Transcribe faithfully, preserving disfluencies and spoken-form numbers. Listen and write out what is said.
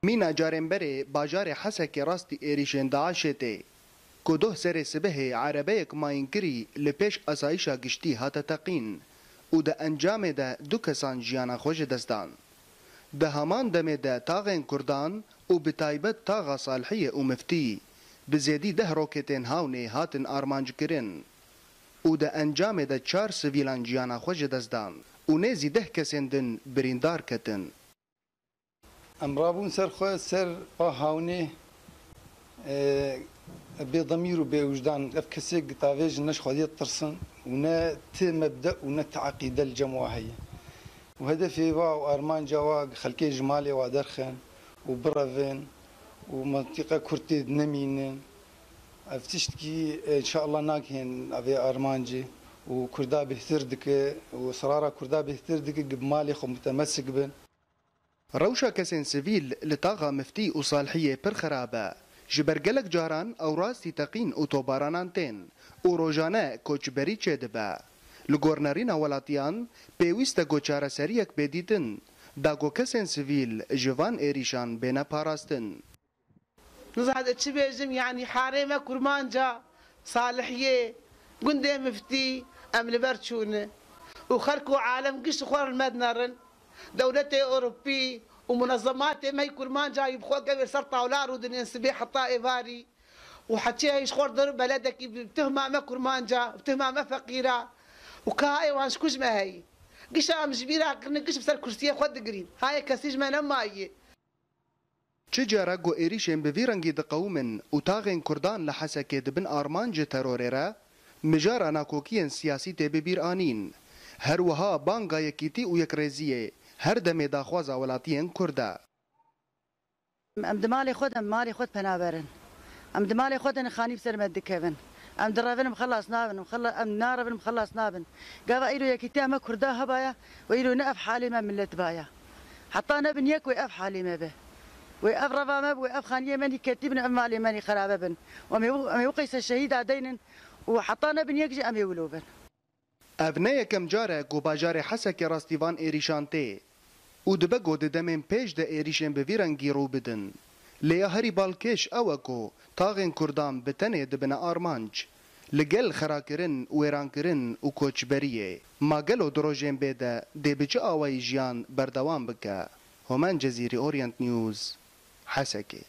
Mîna carên berê bajarê Hesekê rastî êrîşên DAIŞê tê, ku doh serê sibehê erebeyek mayînkirî li pêş asayîşa giştî hate teqîn û di encamê de du kesan jiyana xwe ji dest dan. Di heman demê de taxên Kurdan û bi taybet taxa Salihiyê û Miftî bi zêdî deh roketên Hawnê hatin armanc kirin û di encamê de çar sivîlan jiyana xwe ji dest dan û nêzî deh kesên din birîndar ketin. Em rabûn ser xwe, ser a Hawnê, e, bê demîr û bê wijdan. Ev kesê gitavêjin ne ji Xwediyê tirsin û ne ti mebde û ne ti eqîde li cem wa heye. Û hedefê wa û armanca wa xelkê ji malê wa derxin û birevin û mintîqe Kurd tê nemînin. Ev tiştkî, e, înşeallah nagihên evê armancê û Kurda bêhtir dike û sirara Kurda bêhtir dike, bi malê xwe mutemesik bin. Rewşa kesên sivîl li taxa Miftî û Salihiyê pir xerab e. Ji ber gelek caran ew rastî teqîn û topbaranan tên û rojane koçberî çêdibe. Li gor nerîna welatiyan, pêwîst e ku çareseriyek bê dîtin, da ku kesên sivîl ji van êrîşan bêne parastin. Nizanim çi bêjim, yanî harê me Kurmanca, Salihiyê, gundê Miftî, em li ber çûne. Û xelk û alem giş xwe li me dinerin. Dewletê Ewropî û munezematê me yî Kurmanca yî bi xwe gewê ser tawla rûdinên sibê heta êvarî. Û heçê heyî ji xwe dir beledekî bi tuhma me Kurmanca, bi tuhma me feqîra. Û ka ê wan ji ku ji me heyî. Gişa em ji bîra kirine, giş bi ser kursiyê xwe digirîn. Hayê kesî ji me nemaye. Çi cara ku êrîşên bi vî rengî diqewimin û taxên Kurdan li Hesekê dibin armanc ji terorê re, mijara nakokiyên siyasî tê bi bîr anîn. Her wiha banga yekîtî û yekrêziyê her demê daxwaza welatiyên Kurd e. Em di malê xwe de, malê xwe de penaberin. Em di malê xwe de nixanî bi ser me dikevin. Em direvin, em xelas nabin, em xela-, em narevin, em xelas nabin. Gava îro yekîtiya me Kurda hebaya, wê îro ne ev halê me millet baya. Heta nebin yek wê ev halê me be. Wê ev reva me bi, wê ev xaniyê me nî ketî bin, ev malê me nî xerabe bin. Û em ê wi-, em ê wi qeyse şehîda deynin û heta nebin yek jî em ê wilo bin. Ev ne yekem car e ku bajarê Hesekê rastî van êrîşan tê û dibe ku di demên pêş de êrîşên bi vî rengî rû bidin. Lê ya herî balkêş ew e ku taxên Kurdan bi tenê dibine armanc. Li gel xerakirin, wêrankirin û koçberiyê, ma gelo di rojên bê de dê bi çi awayî jiyan berdewam bike? Homen Cezîrî, Orient News, Hesekê.